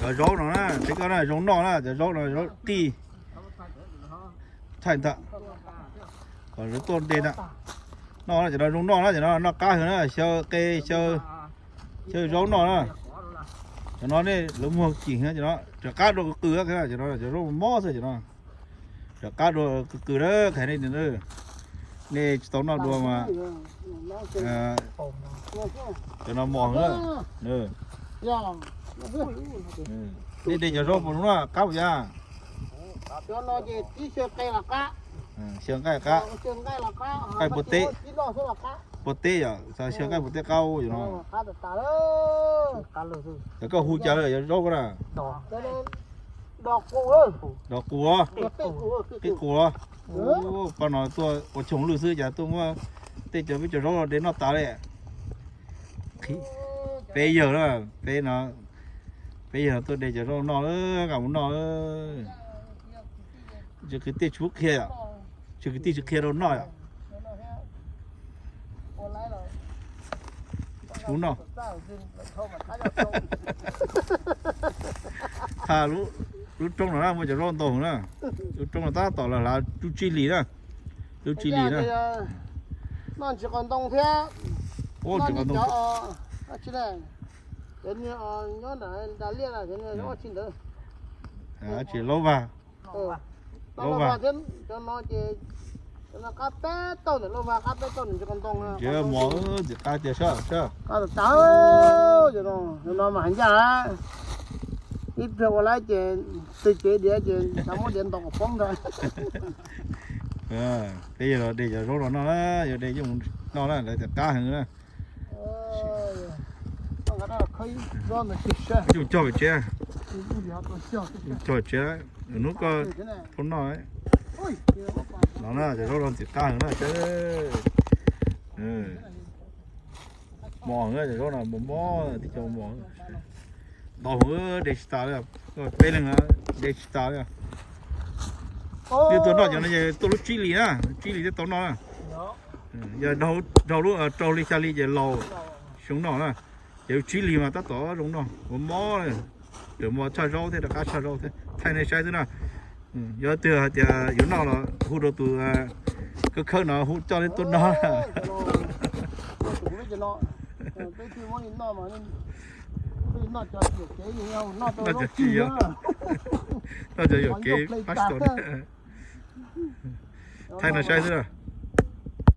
Cov zaub no na, peb koj na, zoo noj na, cov zaub no zaub qij. Thaij ntawm kom lawv tuaj de na. Noj na, cov no zoo noj na, cov no noj qab heev na, xyaw qe xyaw, xyaw zaub noj na. Cov no nej lawv muag kim, cov no rov qab dua qw qw, cov no cov zaub mob xwb cov no. Rov qab dua qw qw na, qhia nej, nej tsis tau noj dua mas cov no mos heev na. Nej de cov zaub puas zoo noj, qab puas yaj? Xyaw nqaij qab, nqaij puas teb? Puas teb yom? Xyaw nqaij puas teb qab ua cov no. Cov koj hu cas lawm cov zaub ko na? Dos qus, qij qus. Pab no tuaj ua choo lwj xwb cas tuaj muab tej cov peb cov zaub de noj tas li. Peb yawg na, peb no, peb yawg tuaj de cov zaub noj, kam mus noj. Tsis kwv tij tsis pub qhia yom, tsis kwv tij tsis qhia rau noj yom. Tsis pub noj. Tha lub roob no na muaj cov zaub ntau na. Lub roob no tab tom los hlav lub tsib hlis na. Lub tsib hlis na. Noj ntsis qos ntoo thiab. Ua ntsis qos ntoo. Cov nyob nram da liaj na, cov nyob tsis ntawd. Tsis laub vag. Laub vag thiab cov no ces cov no qab peb tauj ntawm, laub vag qab peb tauj ntawm ntsis qos ntoo. Ces mos ntxim qab tiag sab sab. Qab tas tas, cov no mas heev ncaj. Ib pliag ua lawm ces tw cev diav ces xav muab diav ntaus kom poob ntag. Peb yog los de cov zaub los noj na, yog de coj mus noj na, lawv tias qab heev na. Coj pem tsev, coj pem tsev, hnub koj phob noj. No na, cov zaub no ntxim qab heev na. Mos na, cov zaub no mos mos, tib co mos. Ntau heev, de tsis tas li, peb leeg de tsis tas li. Twb tuaj noj cov no ces tuaj lub tsib hlis na, tsib hlis thiaj tau noj na. Yog dhau lub rau hli xya hli ces laus, zoo noj na. Ces lub tsib hlis mas tab tom zoo noj, ua mob li. Raws mos tshaj zaub thiab, rov qab tshaj zaub thiab, thaij nej saib xwb na. Yog twg hais tias yuav noj los hu rau tus khawb khawb no hu coj nej tuaj noj. Noj cov tsis yog, noj cov yuam kev pab tsis tau. Thaij no saib xwb na.